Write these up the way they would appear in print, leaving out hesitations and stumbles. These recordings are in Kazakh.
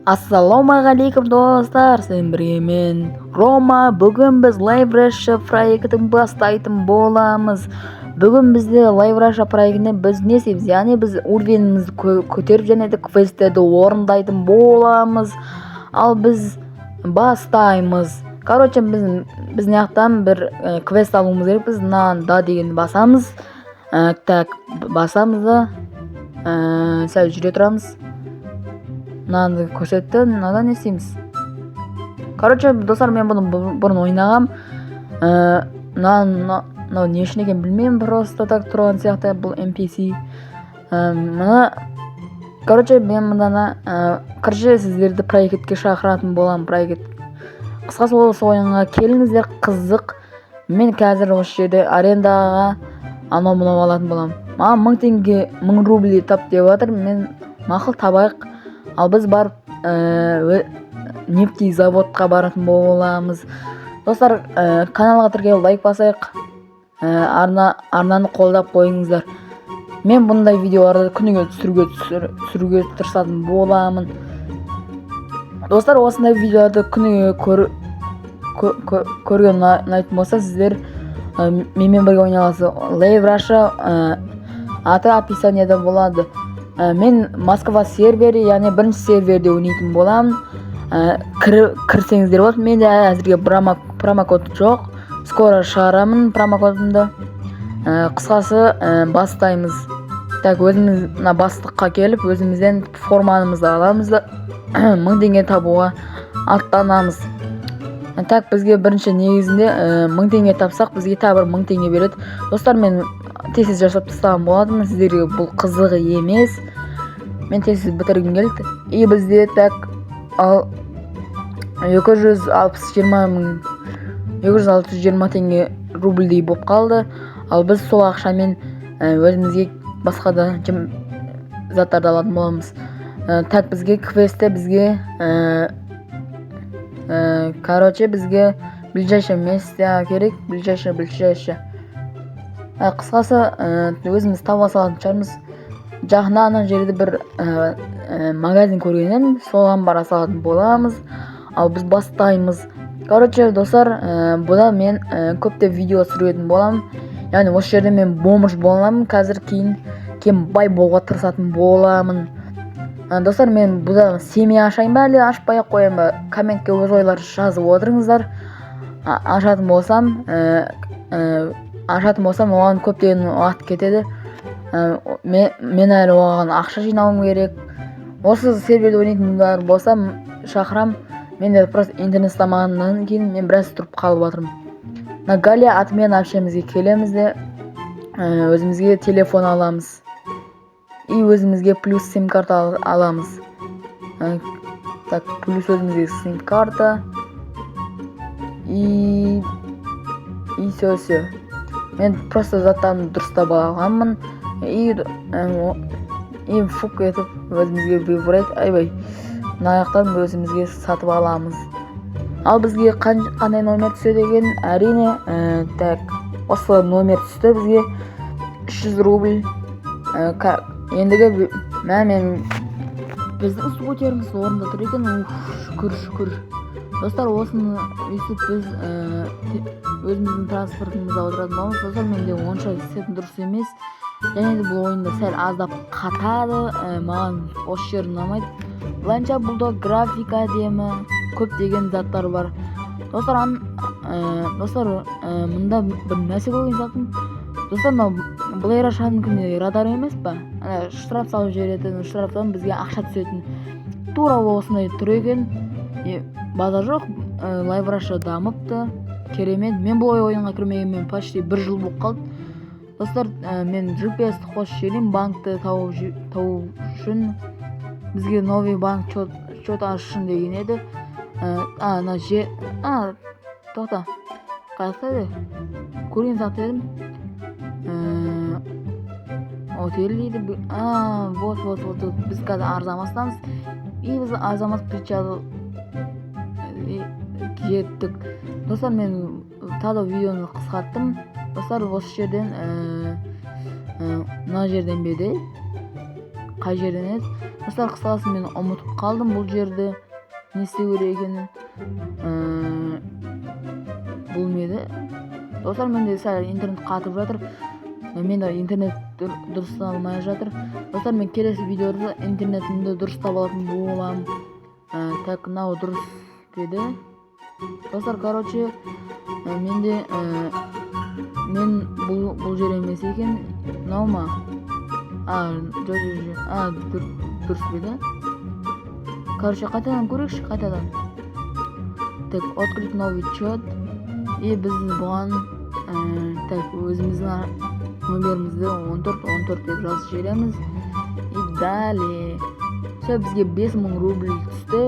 Ассалаумағалейкум, достар! Сіздермен бірге мен, Рома. Бүгін біз Live Russia проектін бастайтын боламыз. Бүгін бізде Live Russia проектінде біз не істейміз? Яғни біз уровенімізді көтеріп және де квесттерді орындайтын боламыз. Ал біз бастаймыз. Короче, біз мына жақтан бір квест алуымыз керек. Біз мынаны «да» дегенді басамыз. Так, басамыз да, сәл жүре тұрамыз. Мынаны көрсетті. Мынада не істейміз? Короче, достар, мен бұны бұрын ойнағам. Мынау не үшін екенін білмеймін, просто так тұрған сияқты бұл NPC. Мына, короче, мен мынаны, короче, сіздерді проектке шақыратын боламын. Проект, қысқасы, осы ойынға келіңіздер, қызық. Мен қазір осы жерде арендаға анау мынау алатын боламын. Маған 1000 теңге, 1000 рублей тап деп жатыр. Мен мақұл, табайық. Ал біз барып нефтезаводқа баратын боламыз. Достар, каналға тіркеліп, лайк басайық, арнаны қолдап қойыңыздар. Мен бұндай видеоларды күніге түсіруге тырысатын боламын. Достар, осындай видеоларды күніге көрген ұнайтын болса, сіздер менімен бірге ойнай аласыз. Live Russia, аты описанияда болады. Мен Москва сервері, яғни бірінші серверде ойнайтын боламын. Кірсеңіздер болады. Менде әзірге промокод жоқ, скоро шығарамын промокодымды. Қысқасы, бастаймыз. Так, өзіміз мына бастыққа келіп, өзімізден формамызды аламыз да, 1000 теңге табуға аттанамыз. Так, бізге бірінші негізінде 1000 теңге тапсақ, бізге тағы бір 1000 теңге береді. Достар, мен тез тез жасап тастаған болатынмын, сіздерге бұл қызық емес, мен тез тез бітіргім келді. И бізде, так, ал 260 20 мың, 260 20 теңге рубльдей болып қалды. Ал біз сол ақшамен өзімізге басқа да заттарды алатын боламыз. Так, бізге квестте бізге короче, бізге ближайшее место керек, ближайшее. Қысқасы, өзіміз таба салатын шығармыз. Жақында ана жерде бір магазин көрген едім, соған бара салатын боламыз. Ал біз бастаймыз. Короче, достар, бұда мен көптеп видео түсіретін боламын, яғни осы жерде мен бомж боламын қазір, кейін бай болуға тырысатын боламын. Достар, мен бұда семья ашайын ба, әлде ашпай ақ қояйын ба? Комментке өз ойларыңызды жазып отырыңыздар. Ашатын болсам, оған көптеген уақыт кетеді. Мен әлі оған ақша жинауым керек. Осы серверде ойнайтындар болса, шақырам. Менде просто интернет ұстамағаннан кейін мен біраз тұрып қалып жатырмын. Мына Галя атымен әпшемізге келеміз де, өзімізге телефон аламыз и өзімізге плюс сим карта аламыз. Так, плюс өзімізге сим карта и все. Мен просто заттарымды дұрыстап алғанмын и фук етіп өзімізге выбрать. Айбай, мына жақтан өзімізге сатып аламыз. Ал бізге қандай номер түседі екен? Әрине, так, осы номер түсті бізге, 300 рубль. Ендігі мә, мен біздің скутеріміз орнында тұр екен. Уф, шүкір, шүкір. Достар, осыны өйстіп біз өзіміздің транспортымызда отыратын боламыз. Достар, менде онша сетім дұрыс емес және де бұл ойында сәл аздап қатады. Маған осы жері ұнамайды. Былайынша, бұлда графика әдемі, көптеген заттар бар. Достар, достар, мында бір нәрсе көрген сияқтымын. Достар, мынау Блэр Рашанікіндей радар емес па? Ана штраф салып жіберетін, штрафтан бізге ақша түсетін, тура осындай тұр екен. И базар жоқ, Live Russia дамыпты, керемет. Мен бұл ойынға кірмегеніме почти бір жыл болып қалды. Достар, мен GPS ті қосып жіберейін банкті табу үшін. Бізге новый банк счет ашу үшін деген еді. А мына же, а, тоқта, қай жақта еді? Көрген сияқты едім. Отель дейді. А, вот, вот, вот, вот. Біз қазір Арзамастамыз и біз Арзамас причал жеттік. Достар, мен тағы да видеоны қысқарттым. Достар, осы жерден, мына жерден бе еді, қай жерден еді? Достар, қысқасы, мен ұмытып қалдым бұл жерді не істеу керек екенін. Бұл не еді? Достар, менде сәл интернет қатып жатыр. Менде интернет дұрысталмай жатыр. Достар, мен келесі видеода интернетімді дұрыстап алатын боламын. Так, мынау дұрыс деді. Достар, короче, менде мен бұл жер емес екен. Мынау ма? А, жоқ, жоқ, жоқ. А, дұрыс па еді? Короче, қайтадан көрейікші, қайтадан. Так, открыть новый счет. И біз бұған так, өзіміздің номерімізді 14 14 деп жазып жібереміз. И далее. Все, бізге 5000 рубль түсті.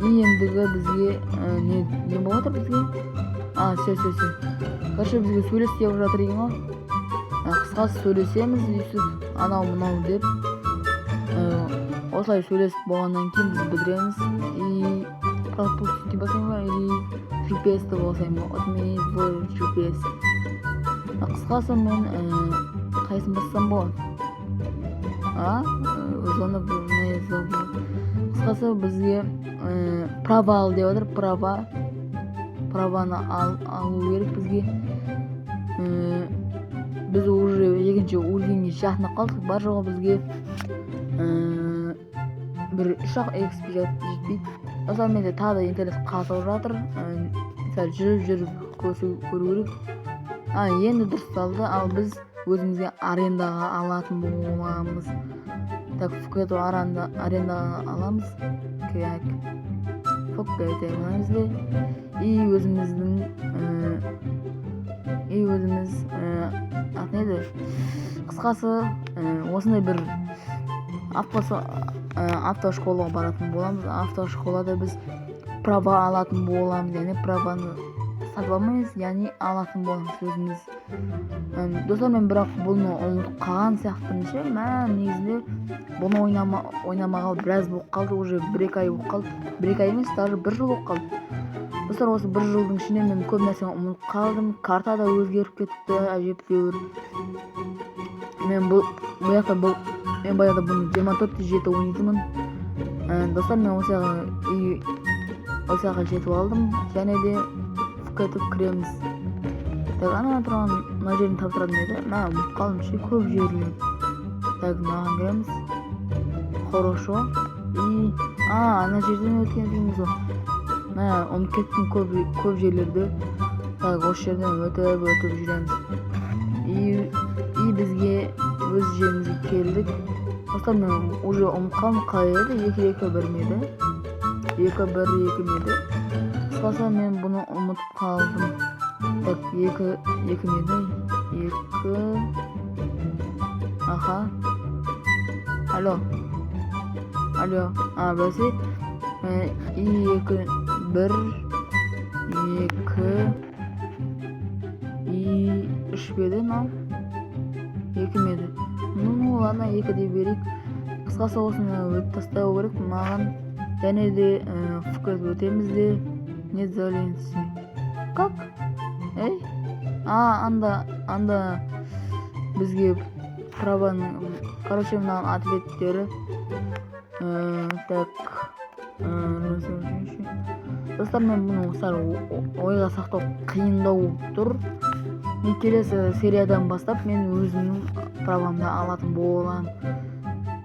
И ендігі бізге не болып жатыр бізге? А, все, все, все. Короче, бізге сөйлес деп жатыр екен ғой. Қысқасы, сөйлесеміз өйстіп, анау мынау деп. Осылай сөйлесіп болғаннан кейін біз бітіреміз. И пропустить басайын ба или GPS-ті басайын ба? Отменить в GPS. Қысқасы, мен қайсысын бассам болады? А? Зона. Қысқасы, бізге права ал деп жатыр, права. Праваны алу керек бізге. Біз уже екінші уровеньге жақындап қалдық. Бар жоғы бізге бір үш ақ XP жетпейді. Достар, менде тағы да интернет қатып жатыр. Сәл жүріп жүріп көру керек. А, енді дұрысталды. Ал біз өзімізге арендаға алатын боламыз. Так, фукету арендаға аламыз. Так, фукет аламыз де, и өзіміздің и өзіміз аты не еді, қысқасы, осындай бір автошколаға баратын боламыз. Автошколада біз права алатын боламыз, яғни праваны сатып алмаймыз, яғни алатын боламыз өзіміз. Достар, мен бірақ бұны ұмытып қалған сияқтымын ше. Мә, негізінде бұны ойнамағалы біраз болып қалды, уже 1-2 ай болып қалды. 1-2 ай емес, даже бір жыл болып қалды. Достар, осы бір жылдың ішінде мен көп нәрсені ұмытып қалдым. Карта да өзгеріп кетіпті әжептәуір. Мен бұл жақта бұл мен баяғыда бұны 24/7 ойнайтынмын. Достар, мен осы жаққа, үй, осы жаққа жетіп алдым. Және де фукетіп кіреміз. Так, ана тұрған мына жерін тапсыратын еді. Мә, ұмытып қалдым ше көп жерлерін. Так, мынаған кіреміз. Хорошо. И а, ана жерден өткен екенбіз ғой. Мә, ұмытып кеттім көп жерлерді. Так, осы жерден өтіп өтіп жүреміз. И бізге өз жерімізге келдік. Достар, мен уже ұмытып қалдым, қалай еді? 2 2 1 ме еді? 2 1 2 ме еді? Қысқасы, мен бұны ұмытып қалдым. Так, 2 2 ме еді? 2. Аха, алло, алло. А, бәсе. И 2 1 2 и 3 пе еді мынау? 2 ме еді? Ну ладно, 2 дей берейік. Қысқасы, осыны өтіп тастау керек маған. Және де фукет өтеміз де. Не зеленский как? Ей, а, анда бізге праваның, короче, мынаның ответтері. Так, достар, мен бұны сәл ойға сақтау қиындау болып тұр. Мен келесі сериядан бастап мен өзімнің правамды алатын боламын.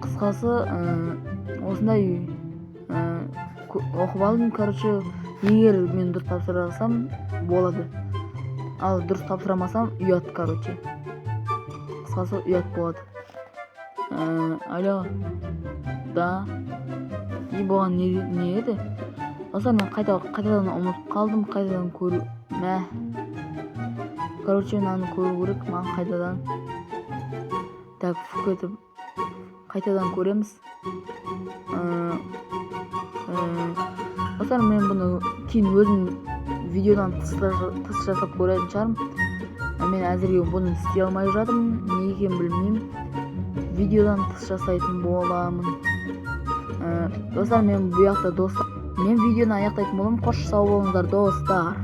Қысқасы, осындай оқып алдым. Короче, егер мен дұрыс тапсыра алсам болады, ал дұрыс тапсыра алмасам, ұят. Короче, қысқасы, ұят болады. Алло, да. И бұған не еді? Достар, мен қайтадан ұмытып қалдым. Қайтадан көру. Мә, короче, мынаны көру керек маған қайтадан. Так, фук етіп қайтадан көреміз. Достар, мен бұны кейін өзім видеодан тыс жасап көретін шығармын. Мен әзірге бұны істей алмай жатырмын, не екенін білмеймін. Видеодан тыс жасайтын боламын. Достар, мен бұл жақта, достар, мен видеоны аяқтайтын боламын. Қош, сау болыңыздар, достар.